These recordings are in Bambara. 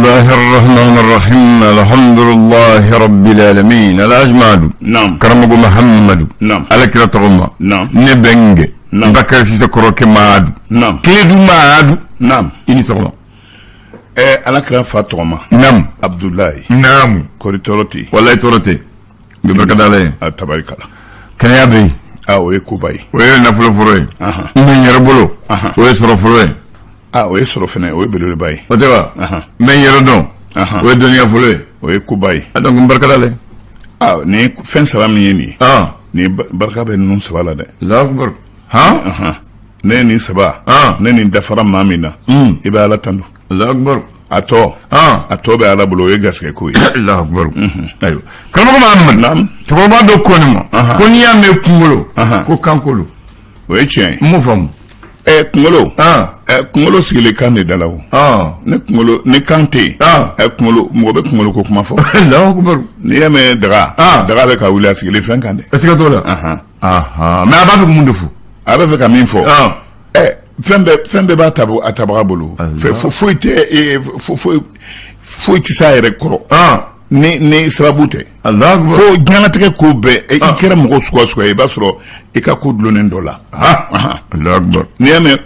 الله الرحمن الرحيم الحمد لله رب العالمين الحاج Madu. Naam. Karamɔgɔ Mahamadu. Naam. Ala kira tɔgɔ ma. Naam. Ne bɛ n gɛ. Naam. Bakari Sise kɔrɔkɛ Madu. Naam. Kiledu Madu. Naam. I ni sɔgɔma. Ala kira fa tɔgɔ ma. Naam. Abudulayi. Naamu. Kɔri tɔɔrɔ tɛ yen? Walayi tɔɔrɔ tɛ. N bɛ barika da Ala ye. A tabarikala. Kɛnɛya bɛ yen. Aa, o ye koba ye. O ye nafolo fɔlɔ ye. Ahan. N bɛ n yɛrɛ bolo. Ahan. O ye sɔrɔ fɔlɔ ye. Aa, o ye sɔrɔ fɛnɛ, o ye belebeleba ye. O tɛ wa? Ahan. N bɛ n yɛrɛ dɔn. Ahan. O ye dɔnniya fɔlɔ ye. O ye koba ye. A donc n barika da Ala ye. Aa, nin ye fɛn saba min ye nin ye. Ah. Nin barika bɛ ninnu saba la dɛ. Allahu akbar. Han? Ahan. Ne nin saba. Ah. Ne nin dafara maa min na. I bɛ Ala tanu. Allahu akbar. A tɔ. Ah. A tɔ bɛ Ala bolo, o ye garisɛgɛ ko ye. Allahu akbar. Ayiwa. Karamɔgɔ Mahamadu. Naam. Cɛkɔrɔba dɔ ko ne ma. Ahan. Ko n'i y'a mɛn kunkolo. Ahan. Ko kanko don. O ye tiɲɛ ye. N m'o faamu. Kunkolo. Ah. Kunkolo sigilen kan de da la o. Ah. Ne kunkolo ni kan tɛ yen. Ah. Kunkolo mɔgɔ bɛ kunkolo ko kuma fɔ. Allahu akbar. N'i y'a mɛn daga. Ah. Daga bɛ ka wuli, a sigilen fɛn kan dɛ. Est-ce que t'o la? Ahan. Ahan. Mais a b'a fɛ ka mun de fɔ? A bɛ fɛ ka min fɔ. Ah. Fɛn bɛɛ b'a a tabaga bolo. Allah. Foyi tɛ foyi foyi tɛ s'a yɛrɛ kɔrɔ. Ah. Ni sababu tɛ. Allahu akbar. Fo diɲɛlatigɛ ko bɛɛ i Ah. kɛra mɔgɔ suguya o suguya ye, i b'a sɔrɔ i ka ko dulonnen dɔ la. Ah. Ahan. Allahu akbar. N'i y'a mɛn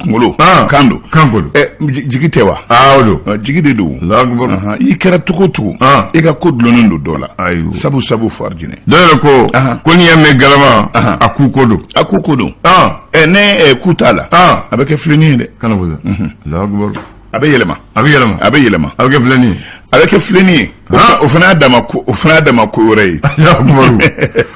kunkolo. Ah. Kan don. Kan ko don. Jigi tɛ wa? Ah, o don. Jigi de don. Allahu akbar. Ahan. I kɛra cogo o cogo. Ah. I ka ko dulonnen don dɔ la. Ayiwa. Sabu sabu farijinɛ. Dɔw yɛrɛ ko. Ahan. Ko n'i y'a mɛn galama. Ahan. A ku ko don. A ko ko don. Ah. Ne ku t'a la. Ah. A bɛ kɛ filenin ye dɛ. Kana fɔ sa. Allahu akbar. A bɛ yɛlɛma. A bɛ yɛlɛma. A bɛ yɛlɛma. A bɛ kɛ filenin ye. A bɛ kɛ filenin ye. Ah. O fana y'a dama ko, o fana y'a dama ko wɛrɛ ye. Allahu akbar.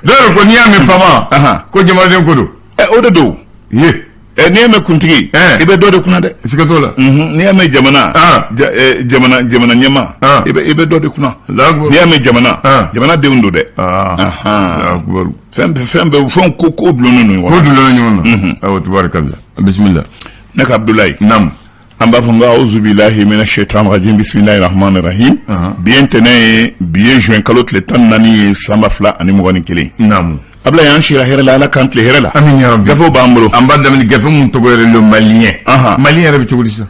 Dɔw yɛrɛ ko n'i y'a mɛn faama. Ahan. Ko jamanaden ko don. O de don. Ye. N'i y'a mɛn kuntigi. Eh. I bɛ dɔ de kunna dɛ. Siga t'o la. N'i y'a mɛn jamana. Ah. Jamana ɲɛmaa. Ah. I bɛ dɔ de kunna. Allahu akbar. N'i y'a mɛn jamana. Ah. Jamana denw don dɛ. Ah. Ahan. Allahu akbar. Fɛn bɛɛ fɛn ko dulonnen don Ko ɲɔgɔn na. dulonnen ɲɔgɔn na. Ayiwa, tubaarikala. Bisimila. Ne ka Abudulayi. Naam. An b'a fɔ n ko auzubilahi mina shaitan rajim, bisimilahi rahmani rahim. Ahan. Bi ye ntɛnɛn ye, bi ye juin kalo tile 14 ye, san 2021. Naam. Abulayi, an sira hɛrɛ la, Ala k'an tile hɛrɛ la. Amin ya rabbi. Gafew b'an bolo. An b'a daminɛ gafe mun tɔgɔ yɛrɛ le Malien. Ahan. Malien yɛrɛ bɛ cogo di sisan?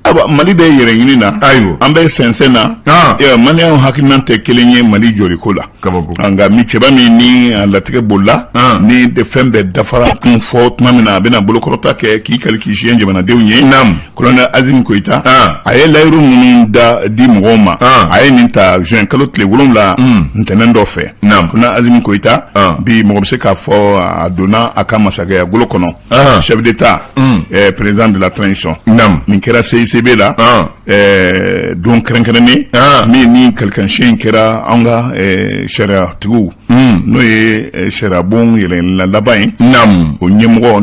Awa, Mali bɛ yɛrɛ ɲini na. Ayiwa. An bɛ sɛnsɛn na. Ah. Maliyɛnw hakilina tɛ kelen ye Mali jɔliko la. Kabako. Nka mi cɛba min ni a latigɛ bolila. Ah. Ni de fɛn bɛɛ dafara kun fɔ tuma min na, a bɛna bolokɔrɔta kɛ k'i kali k'i siɲɛ jamanadenw ye. Naam. Colonel Assimi Goïta. Ah. A ye layiru minnu da di mɔgɔw ma. Ah. A ye nin ta juin kalo tile 7 ntɛnɛn dɔ fɛ. Naam. Colonel Assimi Goïta. Ah. Bi mɔgɔ bɛ se k'a fɔ a donna a ka masakɛya golo kɔnɔ. Ah. Chef d'État. Président de la transition. Naam. Nin kɛra CICB la. Ah. Don kɛrɛnkɛrɛnnen. Ah. Min ni kalikansi in kɛra an ka sariyatigiw. N'o ye sariyabon yɛlɛla laban ye. Naam. O ɲɛmɔgɔ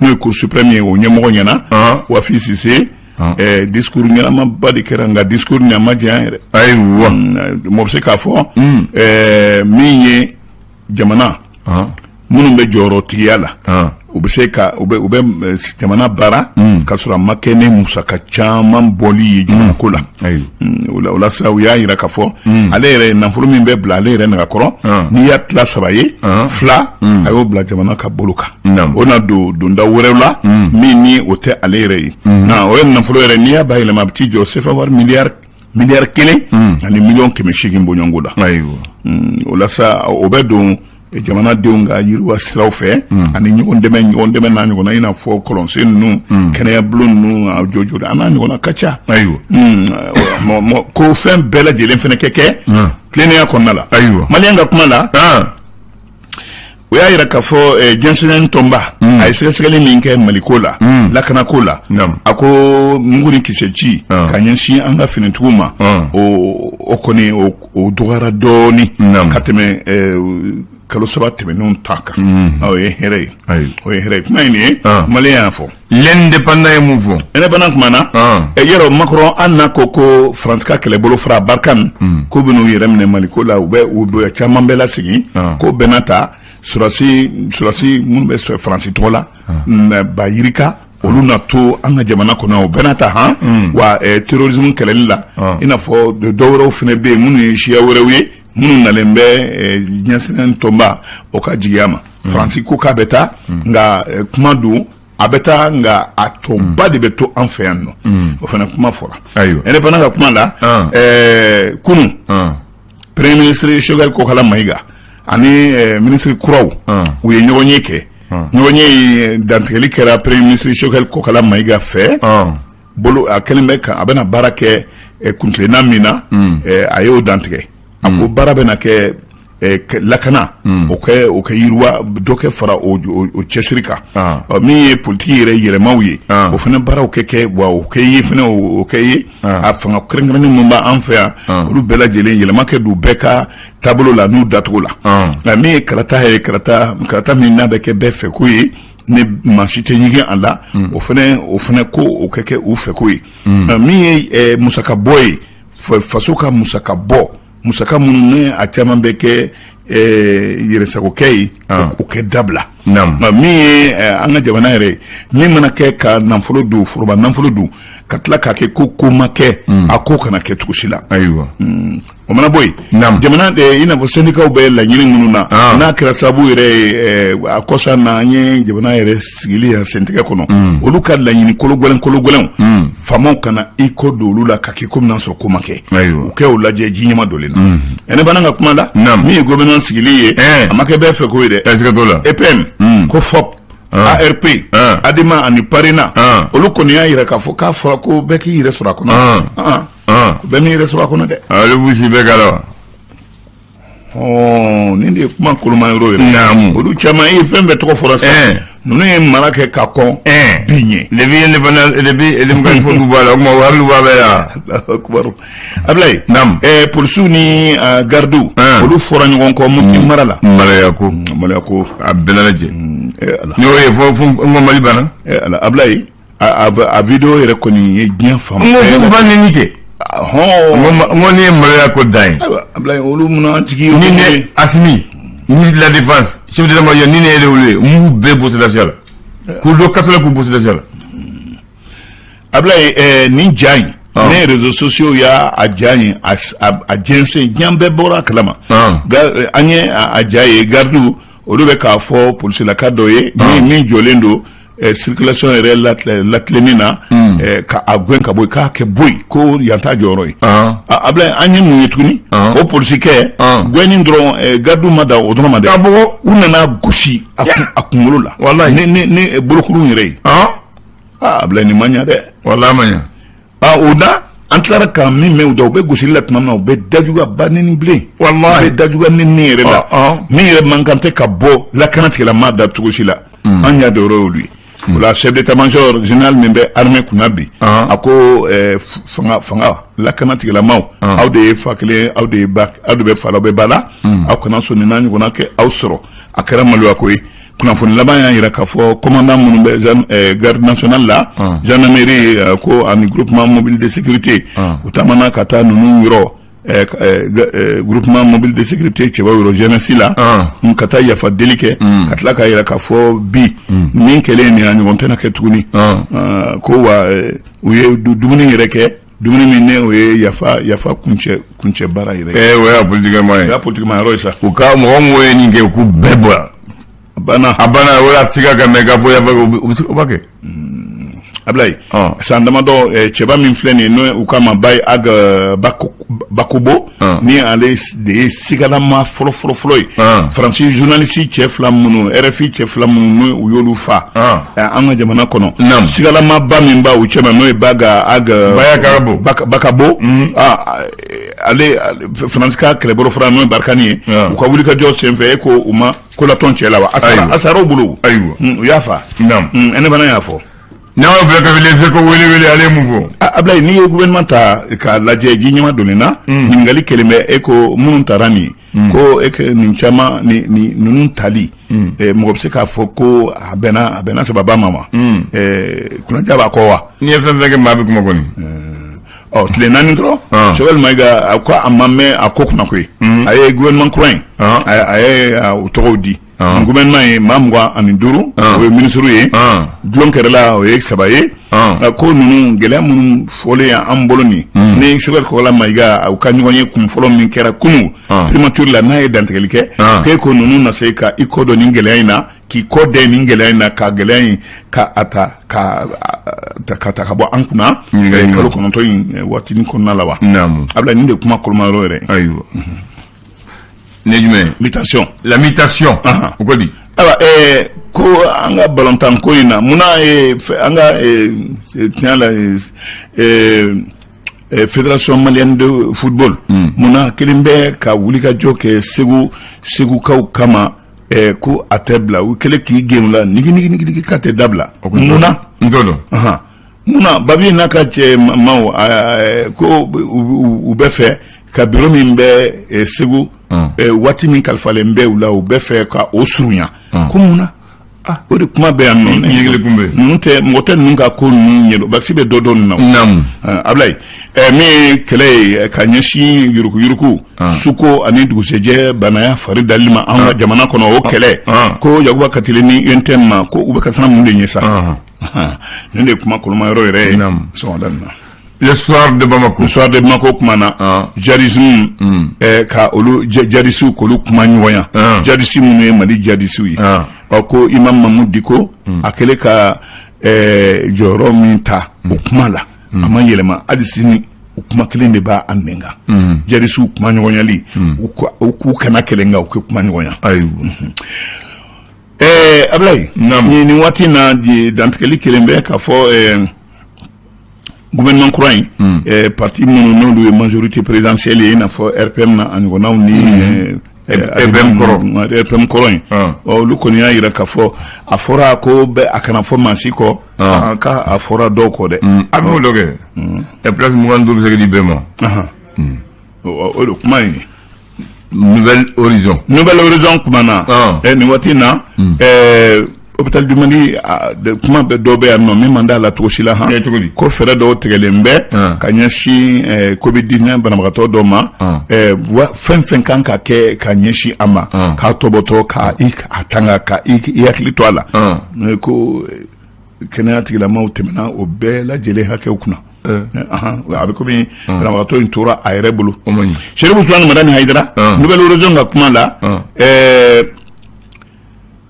n'o ye Cour suprême ye, o ɲɛmɔgɔ ɲɛna. Ah. Wafi Sise. Ah. Discours ɲɛnamaba de kɛra, nka discours nin a ma janya yɛrɛ. Ayiwa. Mɔgɔ bɛ se k'a fɔ min ye jamana Ah. minnu bɛ jɔyɔrɔtigiya la. Ah. U bɛ se ka u bɛ jamana baara ka sɔrɔ a ma kɛ ni musaka caman bɔli ye jamana ko la. Ayiwa. O la sa, u y'a yira k'a fɔ ale yɛrɛ nafolo min bɛ bila ale yɛrɛ nɛgɛkɔrɔ, Ah. n'i y'a tila saba ye, Ah. fila a y'o bila jamana ka bolo kan. Naam. O na don donda wɛrɛw la min ni o tɛ ale yɛrɛ ye. Na o ye nafolo yɛrɛ, n'i y'a bayɛlɛma, a bɛ t'i jɔ CFA wari miliyari 1 ni miliyɔn 800 bɔɲɔgɔnko la. Ayiwa. O la sa, o bɛ don jamanadenw ka yiriwa siraw fɛ ani ɲɔgɔn dɛmɛ n'a ɲɔgɔnna, i n'a fɔ kɔlɔnsen ninnu, kɛnɛyabulon ninnu, a jɔjɔ a n'a ɲɔgɔnna ka ca. Ayiwa. Ko fɛn bɛɛ lajɛlen fɛnɛ kɛ tilennenya kɔnɔna la. Ayiwa. Maliyɛn ka kuma la, Ah. o y'a yira k'a fɔ diɲɛsɛnɛ tɔnba a ye sɛgɛsɛgɛli min kɛ Maliko la, lakanako la. Naam. A ko mugu ni kisɛ ci Ah. ka ɲɛsin an ka finitigiw ma, Ah. o kɔni o dɔgɔyara dɔɔni Naam. ka tɛmɛ kalo 3 tɛmɛnenw ta kan. O ye hɛrɛ ye. Ayiwa. O ye hɛrɛ ye, kuma in nin ye. Ah. Maliyɛn y'a fɔ. L'indépendant ye mun fɔ? Indépendant kuma na. Ah. Yɔrɔ Macron an n'a ko ko Faransi ka kɛlɛbolo fara Barkhane ko bɛ n'u yɛrɛ minɛ Maliko la, u bɛ caman bɛɛ lasegin. Ah. Ko bɛɛ n'a ta, sɔrɔdasi minnu bɛ Faransi tɔgɔ la ba yirika, olu na to an ka jamana kɔnɔ, o bɛɛ n'a ta han wa terrorisme kɛlɛli la, Ah. i n'a fɔ dɔw wɛrɛw fana bɛ yen minnu ye siya wɛrɛw ye, minnu nalen bɛ diɲɛsɛnɛ tɔnba o ka jigiya ma. Faransi ko k'a bɛ taa, nka kuma don. A bɛ taa, nka a tɔba de bɛ to an fɛ yan nɔ. O fana kuma fɔra. Ayiwa. Indépendant ka kuma la, kunun, premier ministre Choguel Kokalla Maïga ani ministre kuraw, u ye ɲɔgɔn ye kɛ. Ɲɔgɔn ye dantigɛli kɛra premier ministre Choguel Kokalla Maïga fɛ bolo. A kɛlen bɛ a bɛna baara kɛ kuntilenna min na, a y'o dantigɛ. A ko baara bɛna kɛ lakana, o kɛ yiriwa, dɔ kɛ fara o cɛsiri kan. Min ye politiki yɛrɛ yɛlɛmaw ye, o fana baaraw kɛ kɛ wa o kɛ ye fana, o kɛ ye a fanga kɛrɛnkɛrɛnnen min b'an fɛ yan, olu bɛɛ lajɛlen yɛlɛma kɛ don bɛɛ ka taabolo la n'u dacogo la. Nka min ye kalata ye, kalata min n'a bɛ kɛ bɛɛ fɛ ko ye, ni maa si tɛ ɲigin a la, o fana ko o kɛ kɛ u fɛ ko ye. Min ye musaka bɔ ye, faso ka musaka bɔ, musaka minnu ne a caman bɛ kɛ yɛrɛsagokɛ ye, o kɛ dabila. Nka min ye an ka jamana yɛrɛ ye, min mana kɛ ka nafolo don, foroba nafolo don, ka tila k'a kɛ ko ko ma kɛ, a ko kana kɛ cogo si la. Ayiwa. O mana bɔ yen, jamana, i n'a fɔ syndicats bɛ laɲini minnu na, n'a kɛra sababu yɛrɛ ye a kɔsa na an ye jamana yɛrɛ sigili yan sentigɛ kɔnɔ, olu ka laɲini kolo gɛlɛn kolo gɛlɛnw, faamaw kana i kɔ don olu la ka kɛ komi n'a sɔrɔ ko ma kɛ. U kɛ o lajɛ ji ɲɛma dolen na. Indépendant ka kuma la, min ye gouvernement sigili ye, a ma kɛ bɛɛ fɛ ko ye dɛ. Siga t'o la. EPM ko FOP, ARP, ADEMA ani PARENA, olu kɔni y'a yira k'a fɔ k'a fɔra ko bɛɛ k'i yɛrɛ sɔrɔ a kɔnɔ. Bɛɛ m'i yɛrɛ sɔrɔ a kɔnɔ dɛ. Ale b'u si bɛɛ k'a la wa? Nin de ye kuma koloma yɔrɔ yɛrɛ. Olu caman, i ye fɛn fɛn tɔgɔ fɔra sisan, ninnu ye mara kɛ ka kɔn bi ɲɛ. Depuis indépendance, depuis démocratie, fo k'u bɔ a la, o tuma o hakili b'a bɛɛ la. Allahu akbar. Ablaye, polisiw ni gardiw, olu fɔra ɲɔgɔn kɔ Mopti mara la. Maloya ko. Maloya ko. A bɛɛ lajɛ. Ala. N'o ye fo n ko Mali banna. Ala, Ablaye, a vidéo yɛrɛ kɔni ye diɲɛ fan N ko fo k'u b'a nɛni kɛ. Hɔn. N ko nin ye maloya ko dan ye. Ayiwa Ablaye, olu mun an tigi Ni ne Assimi, ministre de la Défense, chef d'état-major, ni ne yɛrɛ olu ye, n b'u bɛɛ bɔ lafiya la, k'u don kaso la, k'u bɔ lafiya la. Ablaye, nin ja in ne, réseaux sociaux y'a a ja in a jɛnsɛn, diɲɛ bɛɛ bɔra a kalama. An ye a ja ye, gardiw olu bɛ k'a fɔ polisilaka dɔ ye min jɔlen don circulation yɛrɛ latilenni na, ka a gɛn ka bɔ yen, k'a kɛ bɔ yen, ko yan t'a jɔyɔrɔ ye. Ablaye, an ye mun ye tuguni? O polisikɛ gɛnni dɔrɔn, gardiw ma da o dɔrɔn ma dɛ, u nana gosi a kunkolo la. Walayi. Ni bolokurun yɛrɛ ye. Aa Ablaye, nin ma ɲa dɛ. Walayi, a ma ɲa. Aa, o da an tilara ka min mɛn u da, u bɛ gosili la tuma min na, u bɛ dajuguya ba neni bilen. Walayi. U bɛ dajuguya neni yɛrɛ la, min yɛrɛ man kan tɛ ka bɔ lakana tigilama da cogo si la. An y'a dɔn yɔrɔ y'olu ye. O la, chef d'état-major général min bɛ armée kunna bi, a ko fanga lakana tigilamaw, aw de ye fa kelen, aw de ye ba, aw de bɛ fa la, aw bɛ ba la, aw kana sɔn nin n'a ɲɔgɔnna kɛ aw sɔrɔ. A kɛra maloya ko ye. Kunnafoni laban y'a jira k'a fɔ commandant minnu bɛ garde nationale la, gendarmerie ko ani groupement mobile de sécurité, u taamana ka taa ninnu yɔrɔ, groupement mobile de sécurité cɛbaw yɔrɔ jeunesse la, ka taa yafa deli kɛ, ka tila k'a jira k'a fɔ bi min kɛlen nin a ɲɔgɔn tɛna kɛ tuguni. Ko wa u ye dumuni yɛrɛ kɛ, dumuni min ne o ye yafa kuncɛ baara yɛrɛ ye. O y'a politique ma ye. O y'a politique ma yɔrɔ ye sa. U ka mɔgɔ mɔgɔ ye nin kɛ, u k'u bɛɛ bɔ yan. A banna. A banna, o a tɛ se ka kɛ, mɛ k'a fɔ yafa, u bɛ se o b'a kɛ. Ablaye, san damadɔ, cɛba min filɛ nin ye, n'o u k'a ma Baye Ag Bakobo, ni ale de ye sigalama fɔlɔ fɔlɔ fɔlɔ ye. Faransi journaliste cɛ fila minnu, RFI cɛ fila minnu, n'u y'olu fa an ka jamana kɔnɔ, sigalama ba min b'a u cɛma, n'o ye Baga Ag Bakabo, ale Faransi ka kɛlɛbolo fara, n'o ye Barkhane ye, u ka wulikajɔ senfɛ, e ko u ma kolatɔn cɛ la wa, a sara u bolo. Ayiwa. U y'a fa. Ne fana y'a fɔ. N'aw bila ka Les Échos wele wele, ale ye mun fɔ? Ablaye, n'i ye gouvernement ta k'a lajɛ, ji ɲɛma donni na, ɲininkali kelen bɛ e ko minnu taara nin ye, ko e nin caman ni ninnu tali, mɔgɔ bɛ se k'a fɔ ko a bɛnna sababa ma wa? Kunnaja b'a kɔ wa? N'i ye fɛn fɛn kɛ, maa bɛ kuma kɔni. Ɔ, tile 4 dɔrɔn, Choguel Maïga a ko a ma mɛn a ko kunna koyi. A ye gouvernement kura in, a ye o tɔgɔw di. Gouvernement ye maa 25, o ye ministre ye, dulon kɛrɛla o ye saba ye. Ko ninnu gɛlɛya minnu fɔlen an bolo nin ni Choguel Kokalla Maïga, u ka ɲɔgɔn ye kun fɔlɔ min kɛra kunun primature la, n'a ye dantigɛli kɛ, k'e ko ninnu na se ka i kɔ dɔn nin gɛlɛya in na. K'i k'i kɔ dɛ nin gɛlɛya in na, ka gɛlɛya in ka a ta ka ka ta ka bɔ an kunna kalo 9 in waati kɔnɔna la wa? Ablaye, nin de kuma koloma yɔrɔ yɛrɛ. Ayiwa, ne jumɛn? Mutation. La mutation, o ko di? Ayiwa, ko an ka balontan ko in na, munna an ka tiɲɛ la Fédération malienne de football, munna kelen bɛ ka wulikajɔ kɛ Segu, Segukaw kama, ko a tɛ bila? U kɛlen k'i gɛn la nigi k'a tɛ dabila, munna? N t'o dɔn. Munna Babi n'a ka cɛ maaw ko u bɛ fɛ ka bureau min bɛ Segu, waati min kalifalen bɛ u la, u bɛ fɛ ka o surunya, ko munna? O de kuma bɛ yan nɔ. Ɲininkali kun bɛ. Ninnu tɛ mɔgɔ tɛ ninnu ka ko ninnu ɲɛdɔn, basi bɛ dɔ dɔn ninnu na. Ablaye, min ye kɛlɛ ye ka ɲɛsin yuruguyurugu, suko ani dugusɛjɛ banaya fari dali ma an ka jamana kɔnɔ, o kɛlɛ, ko Yakuba Katile ni UNTM ma, ko u bɛ ka siran mun de ɲɛ sa? Nin de ye kuma koloma yɔrɔ yɛrɛ ye sɔgɔmada nin na. Le Soir de Bamako. Le Soir de Bamako kuma na, djihadisme, ka olu djihadisiw k'olu kuma ɲɔgɔnya, djihadisi minnu ye Mali djihadisiw ye. Ɔ, ko Imam Mahmoud Dicko, a kɛlen ka jɔyɔrɔ min ta o kuma la, a ma yɛlɛma hali sini, o kuma kelen de b'a nɛn kan: djihadisiw kuma ɲɔgɔnyali, u k'u kana kɛlɛ, nka u k'u kuma ɲɔgɔnya. Ablaye, nin waati na, dantigɛli kelen bɛ k'a fɔ gouvernement kura in, parti minnu n'olu ye majorité présidentielle ye, i n'a fɔ RPM na a ɲɔgɔnnaw ni RPM kɔrɔ. RPM kɔrɔ in, olu kɔni y'a jira k'a fɔ a fɔra ko bɛ a kana fɔ maa si kɔ, k'a a fɔra dɔw kɔ dɛ. A bɛ dɔ kɛ, place 25 bɛ se ka di bɛɛ ma. O de kuma in. Nouvel Horizon. Nouvel Horizon kuma na, nin waati in na, hôpital du Mali, kuma bɛ dɔw bɛ yan nɔ min man d'a la cogo si la han. Cogo di? Ko fɛɛrɛ dɔw tigɛlen bɛ ka ɲɛsin Covid 19 banabagatɔ dɔw ma, fɛn fɛn kan ka kɛ ka ɲɛsin a ma, k'a tɔbɔtɔ, ka i a tanga, ka i hakili to a la, ko kɛnɛya tigilamaaw tɛmɛna o bɛɛ lajɛlen hakɛw kunna. A bɛ komi banabagatɔ in tora a yɛrɛ bolo. Chérif Ousmane Madani Haïdara, Nouvel Horizon ka kuma la,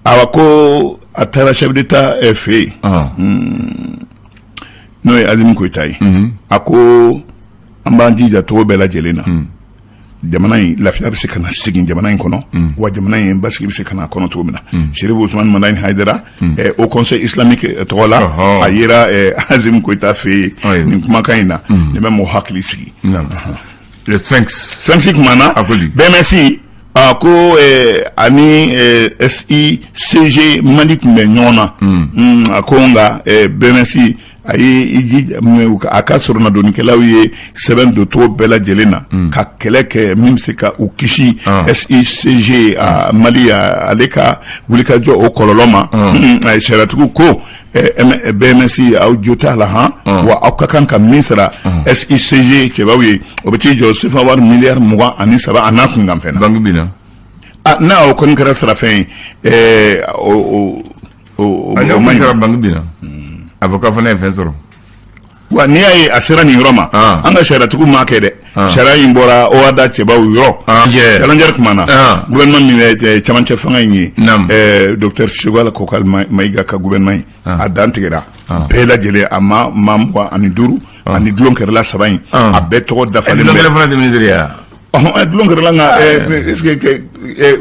awa, ko a taara chef d'État fɛ yen, n'o ye Assimi Goïta ye. A ko an b'an jija cogo bɛɛ lajɛlen na, jamana in lafiya bɛ se ka na segin jamana in kɔnɔ, wa jamana in basigi bɛ se ka na kɔnɔ cogo min na. Chérif Ousmane Madani Haïdara, Haut Conseil islamique tɔgɔ la, a yera Assimi Goïta fɛ yen. Nin kumakan in na, nin bɛ mɔgɔ hakili sigi. Le Sphinx. Sphinx kuma na, BMS a ko ani SICG Mali tun bɛ ɲɔgɔn na. A ko nka BMS a ye i jija, a ka sɔrɔnadonikɛlaw ye sɛbɛn don cogo bɛɛ lajɛlen na ka kɛlɛ kɛ min bɛ se ka u kisi SICG Mali ale ka wulikajɔ o kɔlɔlɔ ma. Sariyatigiw ko BMS, aw jo t'a la han, wa aw ka kan ka min sara SICG cɛbaw ye, o bɛ t'i jɔ CFA wari miliyari 23 a n'a kunkanfɛn na. Banque binna. N'a o kɔni kɛra sarafɛn ye, o o o man ɲi. Banque binna, avocat fana ye fɛn sɔrɔ. Wa n'i y'a ye a sera nin yɔrɔ ma, an ka sariyatigiw m'a kɛ dɛ. Sariya in bɔra OHADA cɛbaw yɔrɔ. Challenger kuma na, gouvernement min bɛ cɛmancɛ fanga in ye, docteur Choguel Kokalla Maïga ka gouvernement in, a dan tigɛra bɛɛ lajɛlen, a ma maa 25 ani dulon kɛrɛla saba in, a bɛɛ tɔgɔ dafalen bɛ. Dulon kɛrɛla fana tɛ ministre ye wa? Dulon kɛrɛla, nka est ce que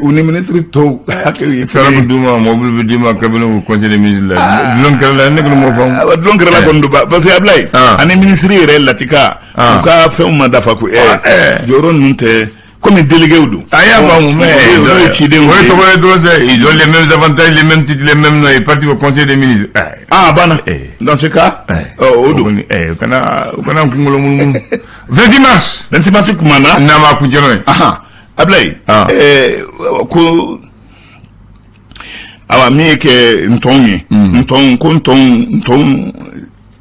u ni ministre tɔw hakɛ ye? Sara bɛ d'u ma, mobili bɛ d'u ma kabini u conseil des ministres la. Dulon kɛrɛla, ne kɔni m'o faamu. Dulon kɛrɛla kɔni don, parce que Ablaye, ani ministre yɛrɛ latika, u ka fɛnw ma dafa ko jɔyɔrɔ ninnu tɛ komi délégués don. A y'a faamu, mais olu ye cidenw ye. O ye tɔgɔ ye dɔrɔn tɛ, ils ont les mêmes avantages, les mêmes titres, les mêmes noms, ils partent au conseil des ministres. Ah, a banna. Dans ce cas, o don. U kana kunkolo munumunu. 26 mars. 26 mars kuma na. N'a ma kuncɛ n'o ye. Ablaye, ko awa, min ye kɛ ntɔnw ye, ntɔn ko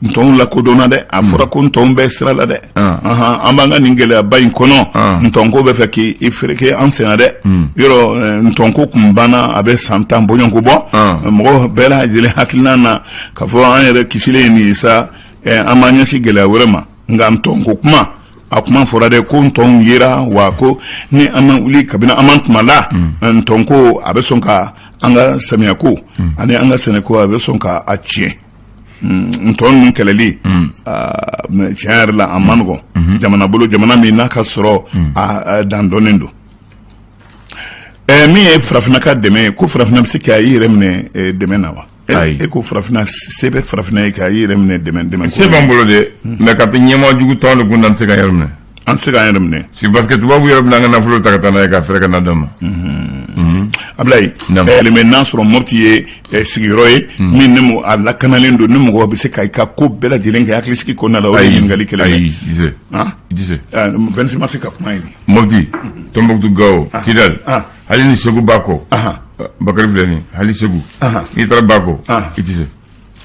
ntɔnw lakodɔnna dɛ. A fɔra ko ntɔnw bɛ sira la dɛ. An b'an ka nin gɛlɛyaba in kɔnɔ, ntɔnko bɛ fɛ k'i fereke an senna dɛ. Yɔrɔ ntɔnko kun banna, a bɛ san 10 bɔɲɔgɔnko bɔ. Mɔgɔ bɛɛ lajɛlen hakilina na k'a fɔ an yɛrɛ kisilen ye nin ye sa, an b'an ɲɛsin gɛlɛya wɛrɛ ma. Nka ntɔnko kuma, a kuma fɔra dɛ, ko ntɔnw yera wa, ko ni an ma wuli kabini an ma tuma la, ntɔnko a bɛ sɔn ka An ka samiyako ani an ka sɛnɛko, a bɛ sɔn ka a tiɲɛ. Ntɔn ninnu kɛlɛli, tiɲɛ yɛrɛ la, a man nɔgɔn jamana bolo, jamana min n'a ka sɔrɔ a dan dɔnnen don. Min ye farafinna ka dɛmɛ ye, ko farafinna bɛ se k'a yɛrɛ minɛ dɛmɛ na wa? E ko farafinna, se bɛ farafinna ye k'a yɛrɛ minɛ dɛmɛ? Se b'an bolo dɛ, mais ka to ɲɛmaa jugu tɔn de kun na, an tɛ se k'an yɛrɛ minɛ. An tɛ se k'an yɛrɛ minɛ. C'est parce que tubabu yɛrɛ bɛna an ka nafolo ta ka taa n'a ye ka fɛrɛ ka na d'an ma. Ablaye, mais n'a sɔrɔ Mopti ye sigiyɔrɔ ye min ni a lakanalen don, ni mɔgɔ bɛ se ka i ka ko bɛɛ lajɛlen kɛ hakilisigi kɔnɔna la, o de ye ɲininkali kɛlɛ. Ayi, i tɛ se. I tɛ se. 26 mars ka kuma ye nin. Mopti, Tombouctou, Gao, Kidal, hali ni Segu ba kɔ. Bakari filɛ nin, hali Segu. N'i taara ba kɔ, i tɛ se.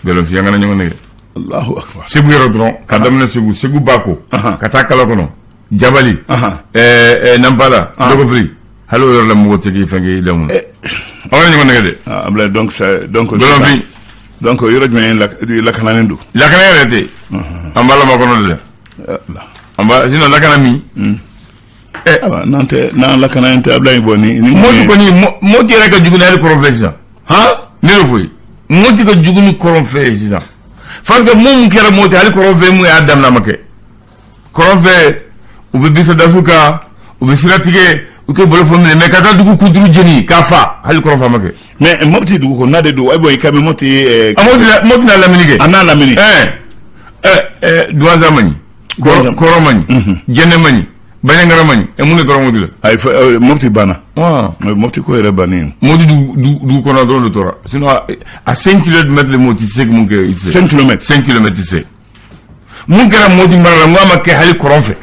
Nkalonfin, an kana ɲɔgɔn nɛgɛ. Allahu akbar. Segu yɔrɔ dɔrɔn, ka daminɛ Segu, Segu ba kɔ, ka taa kala kɔnɔ, Jabali, Nampala, Dɔgɔfili, hali o yɔrɔ la mɔgɔ tɛ se k'i fɛn k'i damu. Aw kana ɲɔgɔn nɛgɛ dɛ. Ablaye, donc c'est donc Nkalonfin. Donc yɔrɔ jumɛn lakanalen don? Lakana yɛrɛ tɛ. An b'a lamakɔnɔ de la. An b'a sinon lakana min. Awa, n'an tɛ, n'an lakanalen tɛ, Ablaye, bɔ ni. Moti kɔni, Moti yɛrɛ ka jugu ni hali kɔrɔnfɛ sisan. Han? Ne y'o fɔ ye. Moti ka jugu ni kɔrɔnfɛ ye sisan. Parce que mun kɛra Moti, hali kɔrɔnfɛ mun y'a daminɛ a ma kɛ. Kɔrɔnfɛ, u bɛ bin sɔrɔdasiw kan, u bɛ sira tigɛ, u kɛ bolofɔ minɛ, mais ka taa dugu kunturu jeni k'a fa, hali kɔrɔnfɛ a ma kɛ. Mais Mopti dugu kɔnɔna de don, ayiwa, i ka mɛn Mopti. A Mopti n'a lamini kɛ. A n'a lamini. Douentza man ɲi. Kɔrɔ man ɲi. Jɛnɛ man ɲi. Bandiagara man ɲi. Mun de tora Mopti la? Ayi, Mopti banna. Mopti ko yɛrɛ bannen. Mopti dugu kɔnɔ dɔrɔn de tora. Sinon à 5 kilomètres de Mopti, i tɛ se ka mun kɛ, i tɛ se. 5 kilomètres. 5 kilomètres, i tɛ se. Mun kɛra Mopti mara la, n ko a ma kɛ hali kɔrɔn fɛ.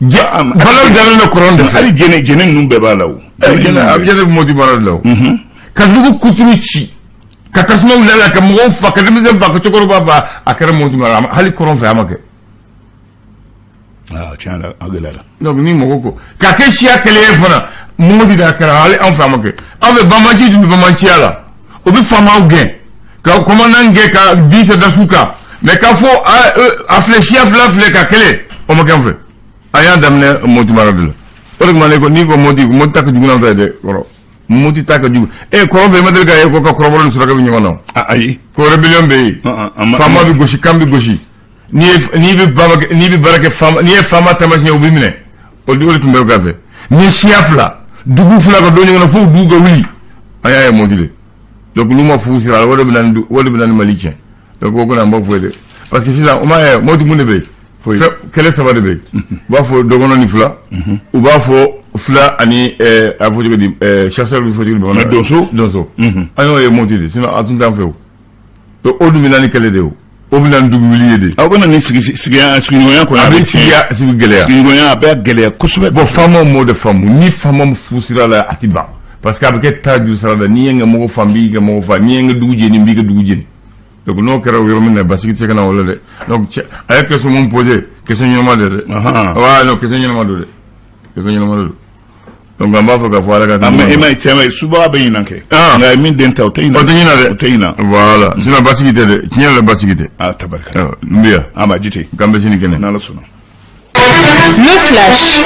Balawu daminɛ bɛ kɔrɔn de fɛ. Hali jɛnɛ ninnu bɛɛ b'a la o. Jɛnɛ, a bɛ jɛnɛ bɛ Mopti mara de la o. Ka dugu kuturu ci, ka tasuma wuli a la, ka mɔgɔw fa, ka denmisɛn fa, ka cɛkɔrɔba fa, a kɛra Mopti mara la, hali kɔrɔn fɛ a ma kɛ. Aa, tiɲɛ la, a gɛlɛyara. Donc ni mɔgɔ ko k'a kɛ siya kelen ye fana, Mopti de a kɛra, hali an fɛ a ma kɛ. An fɛ banbanci dun bɛ banbanciya la, o bɛ faamaw gɛn, ka commandant gɛn, ka bin sɔrɔdasiw kan, mais k'a fɔ a filɛ, siya fila filɛ ka kɛlɛ, o ma kɛ an fɛ. A y'a daminɛ Mopti mara de la. O de kama ne ko, n'i ko Mopti, Mopti ta ka jugu n'an ta ye dɛ, kɔrɔ. Mopti ta ka jugu. Kɔrɔn fɛ, i ma deli k'a ye ko ka kɔrɔbɔrɔ ni suraka bɛ ɲɔgɔn na. Ayi. Ko rébellion bɛ yen. Faama bɛ gosi, kan bɛ gosi. N'i ye n'i bɛ baara kɛ, n'i bɛ baara kɛ faama, n'i ye faama taamasiyɛn, u bɛ minɛ. O de tun bɛ o fɛ. Ni siya fila, dugu fila ka don ɲɔgɔn na fo dugu ka wuli. An y'a ye Mopti de. Donc n'u ma furu sira, o de bɛ na ni o de bɛ na ni Mali tiɲɛ. Donc o kɔni an b'o fɔ ye dɛ. Parce que sisan o ma ye Mopti mun de bɛ yen? Kɛlɛ saba de bɛ yen. U b'a fɔ dɔgɔnɔ ni fila. U b'a fɔ fila ani a fɔ cogo di, chasseur bɛ fɔ cogo di bamanankan? Donso. Donso. An y'o ye Mopti de, sinon a tun t'an fɛ o. Donc o dun bɛ na ni kɛlɛ de ye o. O bɛ na ni dugu wuli ye de. Aw bɛ na ni sigiɲɔgɔnya kɔni. A bɛ sigi gɛlɛya. Sigiɲɔgɔnya a bɛ gɛlɛya kosɛbɛ. Bon, faamaw m'o de faamu. Ni faamaw fu sira la, a ti ban. Parce que a bɛ kɛ ta ju sira la, n'i ye n ka mɔgɔ fa, n b'i ka mɔgɔ fa, n'i ye n ka dugu jeni, n b'i ka dugu jeni. Donc n'o kɛra o yɔrɔ min na, basigi tɛ se ka na o la dɛ. Donc cɛ, a ye question mun posé, question ɲɛnama de dɛ. Ouais, non, question ɲɛnama don dɛ. Question ɲɛnama de don. Donc an b'a fɔ k'a fɔ Ala ka. Mais e ma ye, cɛ, subaga bɛ ɲinan kɛ. Nka min den ta, o tɛ ɲinan. O tɛ ɲinan dɛ. O tɛ ɲinan. Voilà, sinon basigi tɛ dɛ, tiɲɛ yɛrɛ la, basigi tɛ. Ah, tabarikala. N bɛ yan. An b'a jite. K'an bɛ sini kɛnɛ. N'Ala sɔnna. Le flash.